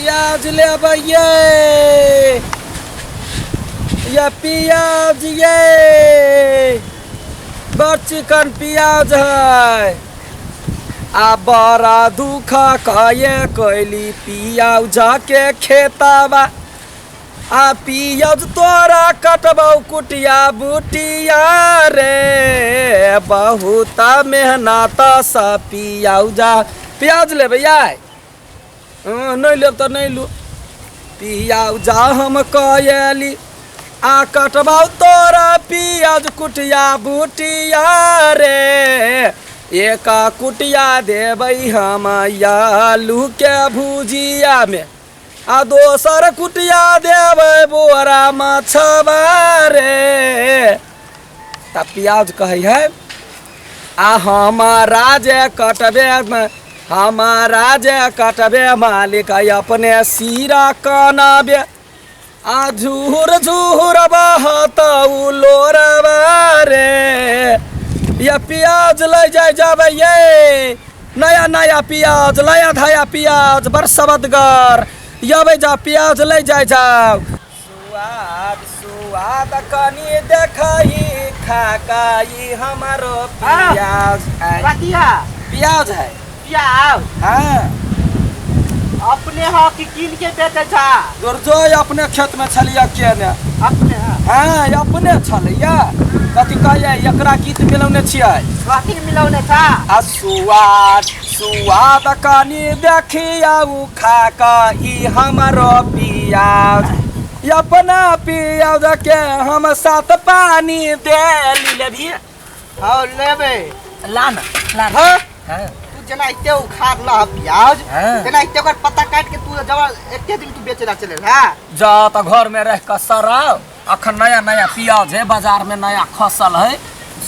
पियाज लेबै ये, ये पियाज ये, बड़ चिकन पियाज है। आ बड़ा दुख कये कैली पियाज के खेताबा, आ पियाज तोरा कटबौ कुटिया बुटिया रे, बहुत मेहनत सँ पियाउजा। पियाज लेबै याय? नहि लेब तऽ नहि लू। पियाउजा हम कयली आ कटबौ तोरा पियाज कुटिया बुटिया रे, एक कुटिया देबै हम आलूके भुजियामे, आ दोसर कुटिया देबै बोरा मछबा रे। तऽ पियाज कहै है, आ हमारा जे कटबे, हमारा जे कटबे मालिक अपने सीरा कनबे, आ झूर झूर बहत उ लोरबा रे। ये पियाज लै जाय जाबै ये, नया नया पियाज, नया धया पियाज, बड़ सबदगर यबै जा, पियाज लै जाय जाउ। सुआद सुआद कनी देखही खाकाई हमारो पियाज है। कथी है? पियाज है। पियाज? हाँ। अपने ह कि कीन के बेचे छा? दुर्जोय अपने खेत में छलिया के ने? अपने ह? हाँ, अपने छलिया। कथी कहैया एकरा गीत मिलौने छियै? कथी मिलौने छा? आ सुआद सुआद कनी देखिया उ खाका ई हमारो पियाज, अपना पियाज के हम सात पानी देली। लेबही? हाँ लेबे। ला ना, ला ना। हाँ? हाँ। तू जेना एते उखाड़ लह प्याज, हाँ। तेना एते ओकर पत्ता काट के तू जब एते दिन तू बेचे ला चले हाँ? जा तऽ घर में रह कऽ सराव, अखन नया नया प्याज है बाजार में, नया खसल है,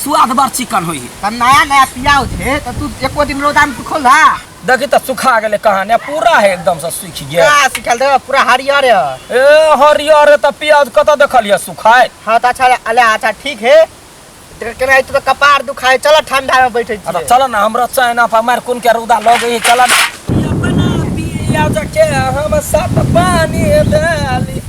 स्वाद बड़ चिकन होइ है। त नया नया प्याज है त तू एको दिन रौदा में सुखल हा? देखी तऽ सुखा गेलै कहानी पूरा है, एकदम से सूखि गेल। का सुखल दे पूरा हरियर है। ए हरियर है तऽ प्याज कतऽ देखलियै सुखाय? हाँ तऽ अच्छा अले अच्छा ठीक है, केना तो कपार दुखाय, चल ठंडा में बैठे छी। चल ना हमरा चाइना पर मार कोन के रौदा लगे है, चल ना। अपना पियाज के हम सात पानी देली,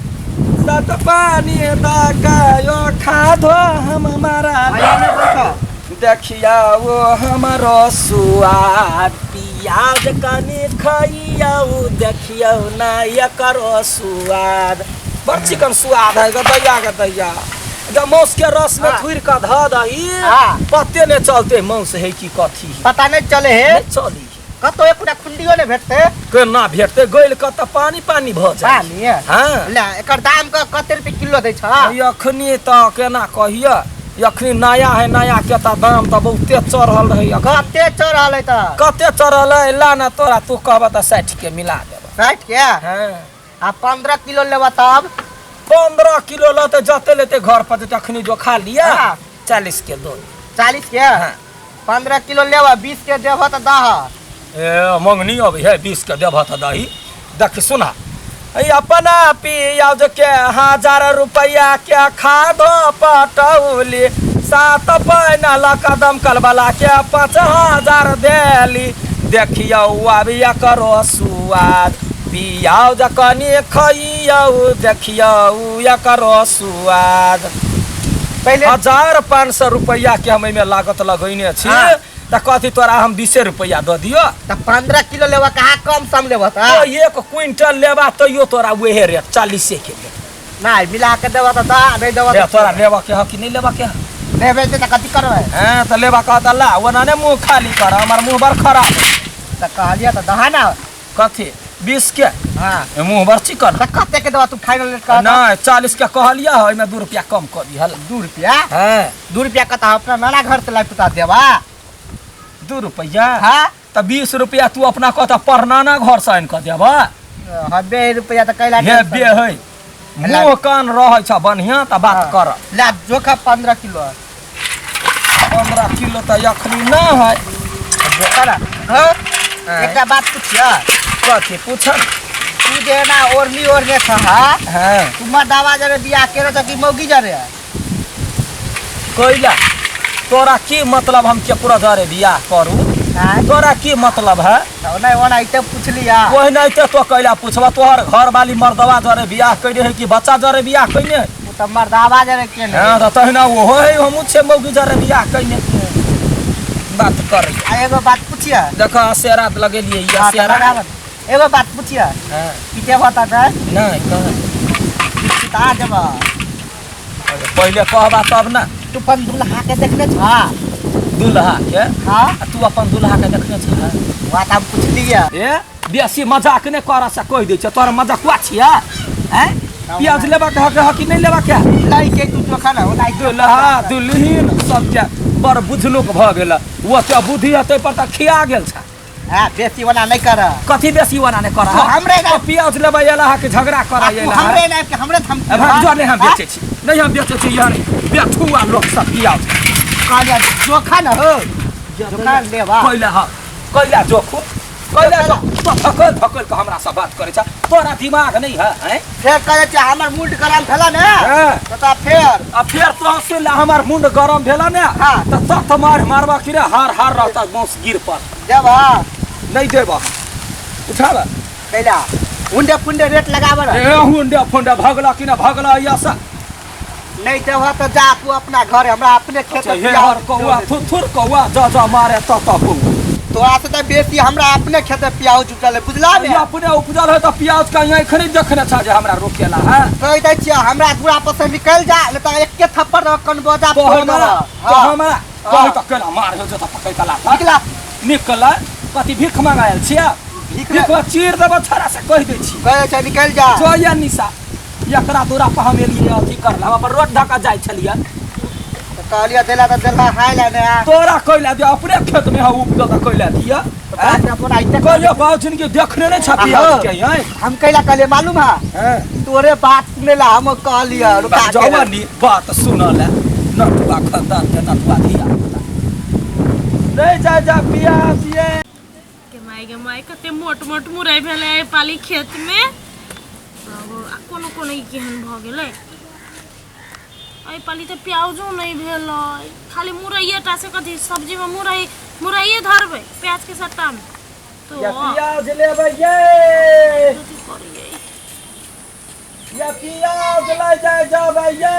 सात पानी दकायो खाधो हम मारा। देखिया वो हमरो सुआद पियाज कनी खइयौ, देखियौ ना एकरो सुआद, बड़ चिकन सुआद है गदैया गदैया। जब मांस के रस में थुर के धऽ दही, पते नहीं चलते मांस है कि कथी है, पता नहीं चले है, नहीं चली कतो एक खुंडियो नहीं भेटते। केना भेटते, गइल कत तऽ पानी पानी भऽ जाय। पानी है? हाँ। ले एकर दाम क कते रुपए किलो दै छ? अखनी तऽ केना कहिय, अखनी नया है, नया के तऽ दाम तऽ बहुते चढ़ल रहै। कते चढ़ल है तऽ? कते चढ़ल है? ला ना तोरा, तू कहबह तऽ 60 के मिला देबह। 60 के? हाँ। आ 15 किलो लेबह तब? 15 किलो लते जते लेते घर पर जेते अखनी जो खा लिया। हाँ। 40 के दो। 40 के? हाँ। 15 किलो लेबह 20 के देबह तऽ दह। ए मंगनी अबै है 20 के देबह तऽ दही। देख सुना, अपना पियाज के 1000 रुपया के खाद पटौली, सात पैना कदम कलवाला के 5000 देली। देखियौ आब एकरो सुआद पियाज कनी खइयौ, देखियौ एकरो सुआद। पहिले 1500 रुपया के हम एहिमे लागत लगैने छी। हाँ। तऽ कथी तोरा हम 20 रुपया दऽ दियौ? तऽ 15 किलो लेबह कहाँ कम सम लेबह तऽ? तो 1 क्विंटल लेबा तैयो तोरा वहे रेट 40 के भेट। नहीं मिला के देबह तऽ दह, नहीं देबह ले, तोरा लेबऽ के ह कि नहीं लेबऽ के ह? लेबे तऽ कथी करबै? हाँ तऽ लेबऽ के ह तऽ ला, ओना नहि मुँह खाली कर, हमर मुँह बड़ खराब है। तऽ कहलियै तऽ दह ना। कथी 20 के? हाँ। मुँह बड़ चिकन। तऽ कते के देबह तू फाइनल रेट कह? नहीं 40 के कहलियै ह, ओहिमे 2 रुपया कम कऽ दिहऽ। 2 रुपया? हाँ। 2 रुपया कतऽ अपना नाना घर से लाबि कऽ देबा? 2 रुपया? हाँ। तऽ 20 रुपया तू अपना कतऽ परनाना घर से आनि कऽ देबा? हाँ, बे रुपया तऽ कैला हे बे है, मुँह कान रहै छ बढ़िया तऽ बात कर। ला जोखा 15 किलो। 15 किलो तऽ अखनी नहि है। जोखा ना। हाँ? एकटा बात पूछिया। कथी पूछन? तू जे ना ओढ़नी ओढ़ने छ हाँ? हाँ। तू मर्दावा जरे बियाह केने छ कि मौगी जरे? कैला तोरा की मतलब हम केकरो जरे बियाह करू? आँय? तोरा की मतलब है? ओना ओना इते पूछलिया। ओहिनाहिते तो कैला पूछबा, तोहर घर वाली मर्दवा जरे बियाह कैने है कि बच्चा जरे बियाह कैने है? ओ तऽ मर्दावा जरे केने। हाँ, तऽ तहिना ओहो है, हमहूँ छियै मौगी जरे बियाह कैने। बात करै। आ एगो बात पूछिया। देख, असेरा लगेलियै ई। हाँ, तऽ असेरा। लगाबऽ। एगो बात पूछिया। हाँ। पीटे बता दे। नहि कह। सुता देबऽ। पहिले कहबा तब ने। तू अपन दुल्हा के देखने छह? दुल्हा के? हाँ। आ तू अपन दुल्हा के देखने छह? बात हम पूछलियै। ए, बेसी मजाक नहि कर से कहि दै छै। तोहर मजाकुआ छियै? आँय, प्याज लेबाक हक है कि नहि लेबाक है? लै के तू जोखा ना ओना। दुल्हा दुल्हिन सबके बड़ बुझनुक भऽ गेल। ओते बुद्धि हेतै पर तऽ खिया गेल छै। हाँ, बेसी वाला नहीं कर। कथी बेसी वाला नहीं कर? तू हमरे ना- तो प्याज लेबै एला है कि झगड़ा करऽ तू एला है? हमरे ना के हमरे थम। ए भाग जो, नहीं हम बेचै छी, नहीं हम बेचै छी। यार, बेठुआ लोक सब प्याज। कहलियै जोखा न हो, जोखा लेबा। कैला ह, कैला जोखू, कैला जो तो धकल धकल के हमरा से बात करै छ। तोरा दिमाग नहीं है? हैं? फेर कहै छै हमर मूड गरम भेला ने। हाँ। तऽ तऽ फेर आ फेर तो सुन ले, हमर मुंड गरम भेला ने। हाँ। तऽ तत मार मारबा कि रे, हार हार रहता बौस गिर पर। देबा। नहीं देबा, उठाबा। कैला उंडे पुंडे रेट लगाबऽ न। ए हुंडे फुंडे, भगला कि ना भगला ऐसा। नहीं देबह तऽ जा तू अपना घर, हमरा अपने खेत। अच्छा, हे हर कौआ थुर थुर कौआ, जा जा मारे त त कौआ। तोरा से तऽ बेसी हमरा अपने खेत में प्याज उपजल है, बुझला ये ने? अपने उपजल है तऽ प्याज का यहाँ खरीद देखने छा जे हमरा रोकेला है? कहि दै छियै, हमरा दूरा पर से निकलि जा, नहीं तऽ एके थप्पड़ दऽ कनबोजा तो फोड़ हमरा देबह। तो हाँ। हमरा कहि तऽ केना मार हो जता पकड़ के लाता। निकला। निकल, कथी भीख मंगायल छियै? भीख? भीख चीर देबो छड़ा से, कहि दै छी। कहै छै निकलि जा। जो निशा, एकरा दूरा पर हम एलियै अथी करला, हम अपन रोड ढका जाइ छलियै। तऽ कहलियै देला तऽ देला, हाय ला ने। तोरा कैला दिया? अपने खेत में है उपजल तऽ कैला दिया? अपन आइते कहलियो बाबूजी के देखने नहीं छा प्याज के हैं? हम कैला कहलियै मालूम है? हैं। तोरे बात सुने ला हम कहलियै रुका के। जवानी बात सुनल है नटुआ खानदान के नटुआ धिया पुता। नहीं जा जा प्याज ये। गे माय, गे माय, कते मोट मोट मुरई भेलै एहि पाली खेतमे। आ कोनो कोनो ई केहन भऽ गेलै। एहि पाली तऽ प्याजो नहि भेलै, खाली मुरैये टा से। कथी सब्जीमे मुरई मुरैये धरबै प्याजके सट्टामे तो? या प्याज लेबै ये। कथी करियै? या प्याज ले जाय जाबै ये।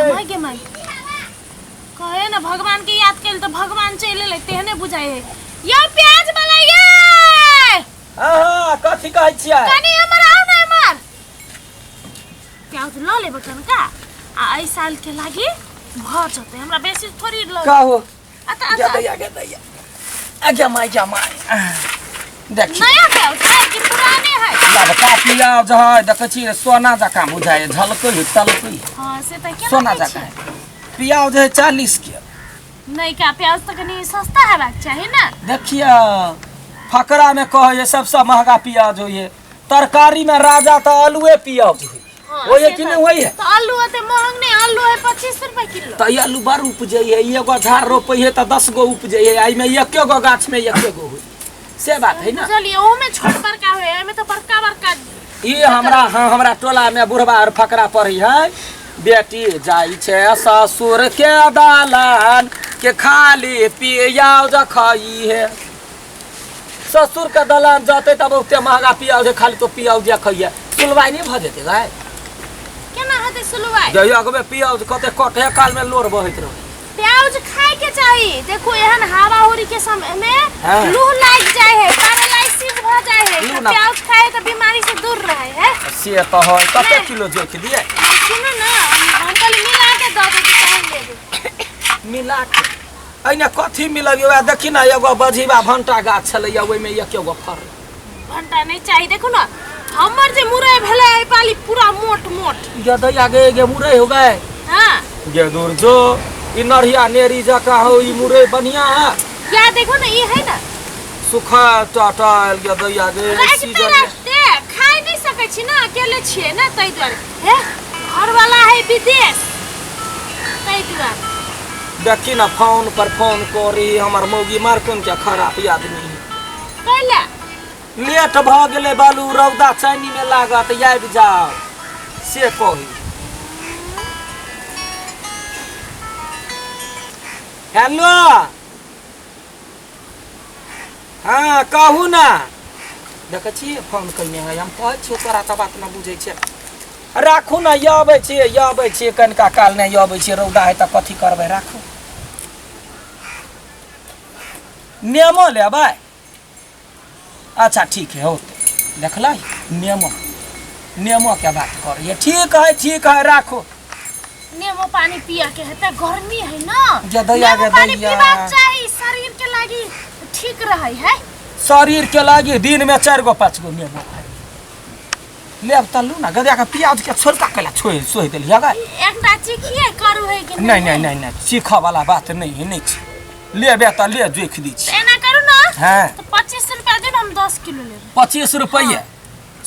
गे माय, गे माय, कहे ने भगवान के याद कैल तऽ भगवान चलि एलै, तेहने बुझाइ है। यौ प्याज वाला ये। हाँ हाँ, कथी कहै छियै? कनी हमर आउ ने, एमहर प्याज लऽ लेबै कनका, आ एहि साल के लागी भऽ जेतै, हमरा बेसी थोड़ी लऽ। कहू। अतऽ गे अतऽ। दैया, गे दैया, आगे माय, गे माय, देखी। नया प्याज है कि पुराने है? लबका प्याज है, देखै छी सोना जकाँ बुझाइ झलकै है, तलकै है। हाँ, से तऽ केना सोना दै जकाँ छियै? है। प्याज है 40 के। नहीं का प्याज तऽ कनी सस्ता हेबाक चाही ने। देखियौ, फकरा में कहै है सबसँ महगा प्याज होइए, तरकारी में राजा तऽ आलुए प्याज होइ। हाँ, होइए से कि तऽ- नहि होइए? तऽ आलू ओते महग नहि, आलू है 25 रुपए किलो। तऽ ई आलू बड़ उपजै है। एगो झाड़ रोपै है तऽ 10 गो उपजै है, एहिमे एके गो गाछ में एके गो होइ, से बात है ना। बुझलियै, ओहोमे छोट बड़का होइ, एहिमे तऽ बड़का बड़का। ई हमरा, हाँ, हमरा टोला में बुढ़बा और फकरा पढ़ी है, बेटी जाइ छै ससुर के दालान के खाली पियाज खाई है। ससुर के दलान जते तब बहुते महंगा पियाज है, खाली तो पियाज खइए, सुलवाई नहीं भऽ जेतै गाय? केना हेतै सुलवाई? जहिया अगबे पियाज कते कटे काल में लोर बहैत रहै। प्याज खाय के चाही। देखो, एहन हवा होरी के समय में लू लाग जाए है, पैरालिसिस भ जाए है। लू तो ना- प्याज खाए तो बीमारी से दूर रहे है। से तऽ है। कते नहि। किलो जोखि दिए? सुनो ना, हम कहली मिला के दऽ देती तहन लेबै। मिला के एहिने कथी मिलबियौ? वएह देखी ने, एगो बझीबा भंटा गाछ छलैया, ओहिमे एक एगो फड़। भंटा नहीं चाही। देखो ना, हमर जे मुरई भेलै एहि पाली पूरा मोट मोट। गे दैया गे, गे मुरई हो गए। हाँ। गे दूर जो, ई नढ़िया नेरी जकाँ हो, ई मुरई बढ़िया है। या देखो ना, ई है ना। सुखा टटल। गे दैया गे। राखते सीजन में राखते खाइ नहीं सकै छी ना, अकेले छियै ना, ताहि दुआरे। हे, घरवाला है विदेश, ताहि दुआरे। देखी ना, फोन पर फोन करी हमर मौगी मारकन के, खराब आदमी है। कैला? लेट भऽ गेलै बालू, रौदा चानी में लागत, आबि जाओ से कही। हेलो। हँ कहू ने। देखै छियै फोन कयने है, हम कहै छियै तोरा तऽ बात नहि बुझै छै। राखू ने, अबै छियै अबै छियै कनिका काल नहि अबै छियै, रौदा है तऽ कथी करबै। राखू, नेमो लेबै? अच्छा ठीक है, होतै। देखलै नेमो, नेमोके बात करियै। ठीक है ठीक है, राखू। नेबो पानी पिया के हेतै, गर्मी है ना। गे दैया, नेबो गे पानी दैया। पीबाक चाही, शरीर के लागी ठीक रहै है। शरीर के लागी दिन में 4 गो 5 गो नेबो खाइ लेब तऽ लू ना। गदिया के प्याज के छोड़का कैला छोड़ि सोहि देलियै गे? एकटा चिखिए करू है कि नहीं नहीं नहीं नहीं, सीखऽ वाला बात नहीं है, नहीं छै। लेबे तऽ ले, जोखि दै छी। तऽ एना करू ना। हाँ। तऽ 25 रुपया देब, हम 10 किलो लेबै। 25 रुपैआ?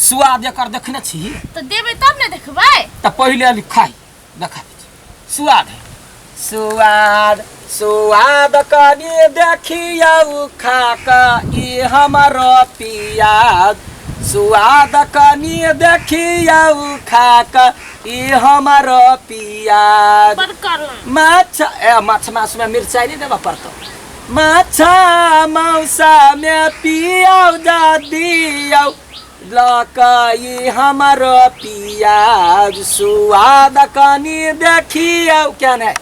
सुआद एकर देखने छी? तऽ देबै तब ने देखबै। तऽ पहिले खाइ देखा दै छी सुआद है। सुआद सुआद कनि देखियौ खा कऽ ई हमर पियाज, सुआद कनि देखियौ खा कऽ ई हमर पियाज। बड़ करू। माछ ए माछ मासुमे मिरचाइ नहि देबऽ पड़तौ। माछा मौसामे पियाज दियौ लऽ कऽ ई हमर पियाज, सुआद कनि देखियौ। क्या नहि?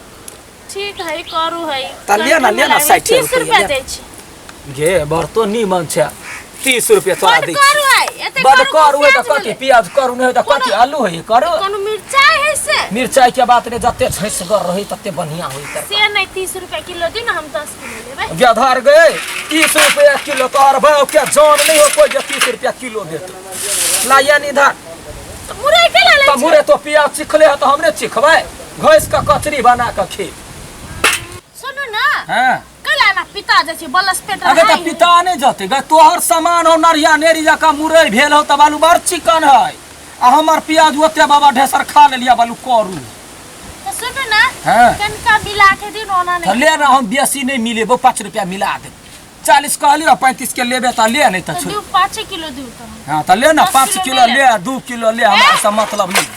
ठीक है, करू है। तऽ ले ना, ले ना, 60 30 रुपैआ रुपया ले। दै छी। गे बड़ नीमन छै, 30 रुपया तोरा बड दै छी। करू है एते। बड करू करू है तऽ प्याज कथी भेलै। प्याज करू नहि है तऽ कथी आलू है करू? कोनो मिरचाइ है से? मिरचाई के बात नहि, जते छसगर रही तते बढ़िया होई तरकारी। से नहि, 30 रुपया किलो दियौ ने, हम 10 किलो लेबै। गधर गे, 30 रुपया किलो तोहर भाव के जान नहीं हो कोई जे 30 रुपया किलो देत। लाइया निधर। तऽ मुरई केना लै तऽ छी? मुरे तो प्याज चिखले है तऽ हमरे चिखबै, घैस के कचरी बना के खे। सुनू ना। हाँ। कैला ना पिता जाइ छै बलस पेट। अगे तऽ पिता नहि जते गे, तोहर सामान हो नरिया नेरी जकाँ मुरई भेल हो तऽ बालू बड़ चिकन है, आ हमर प्याज ओते बाबा ढेसर खा लेलिया बालू करू। तऽ सुनू ना। हाँ। कनिका मिला के दियौ ने, ओना तऽ नहि। ले ना, हम बेसी नहि मिलेबो, 5 रुपया मिला देब। 40 कहली रह, 35 के लेबे तऽ ले, नहि तऽ तऽ छोड़। दियौ, 5 किलो दियौ तऽ। हाँ तऽ ले ना। 10 5 किलो किलो ले। ले, 2 किलो ले, हमरा से मतलब नहीं।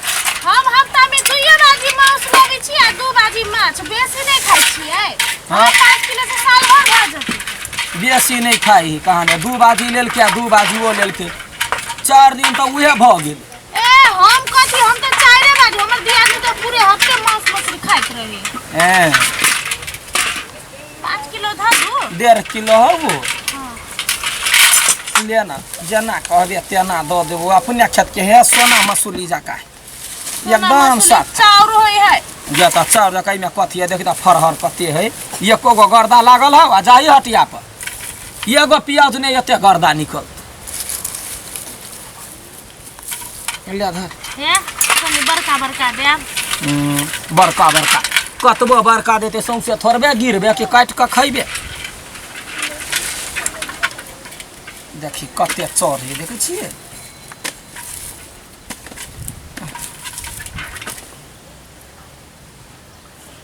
हम हफ्ता में दुइये बाजी मांस लाबै छी आ 2 बाजी माछ, बेसी नहि खाइ छियै। हाँ। 5 किलो से साल भर भऽ जेतै। बेसी नहि खाइ कहाने, 2 बाजी लेलकै आ 2 बाजी ओ लेलकै, 4 दिन तऽ उहे भऽ गेल। ए हम कथी, हम तऽ 4 बाजी, हमर दियादनी तऽ पूरे हफ्ते मांस मछली खाइत रही। एँ। 5 किलो धऽ दू। 1.5 किलो हौ वो। हाँ। ले ना, जेना कहबे तेना दऽ देबो, अपने खेत के है, सोना मसूली जकाँ सोना एकदम मसूरी साफ। चाउर होइ है। जे तऽ चाउर जकाँ, एहिमे कथी है? देखी तऽ फरहर कते है, एको गो गर्दा लागल हौ आ जाही हटिया पर एगो प्याज नहि एते गर्दा निकल। ले धर। हे कनि बड़का बड़का देब। बड़का बड़का कतबो बड़का देतै सौंसे थोड़बे गिरबे कि काटि कऽ खैबे। देखी कते चढ़ है, देखै छियै?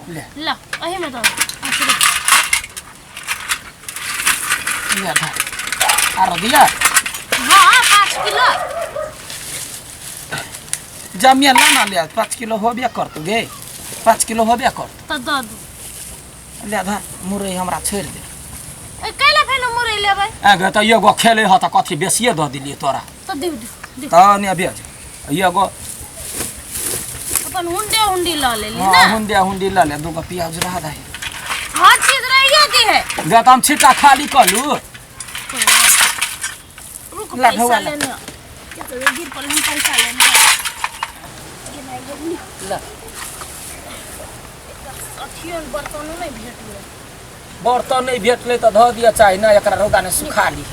ले। ल एहिमे दऽ दू। अच्छा, रुक। ले धर, आरो दिया? हाँ, 5 किलो। जमिया ला ना, ले 5 किलो होबे करतौ गे, 5 किलो होबे करतौ। तऽ दऽ दू। ले धर, मुरई हमरा छोड़ि दे। ए कैला फेनो मुरई लेबै? आगे तऽ एगो खेले ह तऽ कथी बेसिए दऽ देलियै तोरा। तऽ दिउ दिउ दिउ। तऽ ने बेच एगो। अपन हुंडे हुंडी लऽ लेली। हाँ। ना हुंडे हुंडी लऽ ले, दूगो प्याज रह दही। हर चीज रहिए दी है। गे तऽ हम छिट्टा खाली कऽ लू। रुक। ला, पैसा ढौआ ला। लेने गिर पड़ल, हम पैसा लेने। ला। अथियो बर्तनो नहि भेटलै। बर्तन नहि भेटलै तऽ धऽ दिअ चाही ने एकरा, रौदा ने सुखा ली।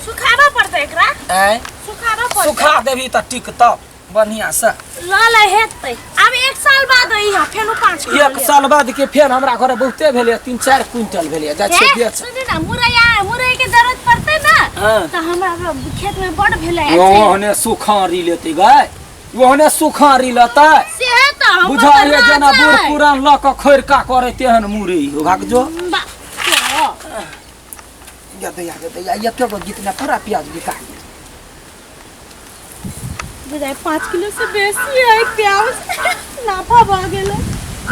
सुखाबऽ पड़तै एकरा। आँय? सुखाबऽ पड़तै। सुखा देबही तऽ टिकतौ बढ़िआँ से। लऽ ले, हेतै। आब 1 साल बाद अइहा फेनो 5 किलो 1 लेब। साल बाद के फेर हमरा घरे बहुते भेलै, 3-4 क्विंटल भेलै, जाइ छियै हे, बेच। सुनू ना, मुरैया मुरई के जरूरत पड़तै ना। हाँ। तऽ हमरा खेत में बड़ भेलै। ओहने सुखारी लेतै गै, ओहने सुखारी लेतै। से तऽ हम बुझाइए जेना बूढ़ पुरान लऽ कऽ खोरिका करै तेहन मुरई हो। भाग जो। गे दैया, गे दैया, एते गो गीत में पूरा प्याज बिका गेल। बुझाइ 5 किलो से बेसी है प्याज, नाफा भऽ गेलै।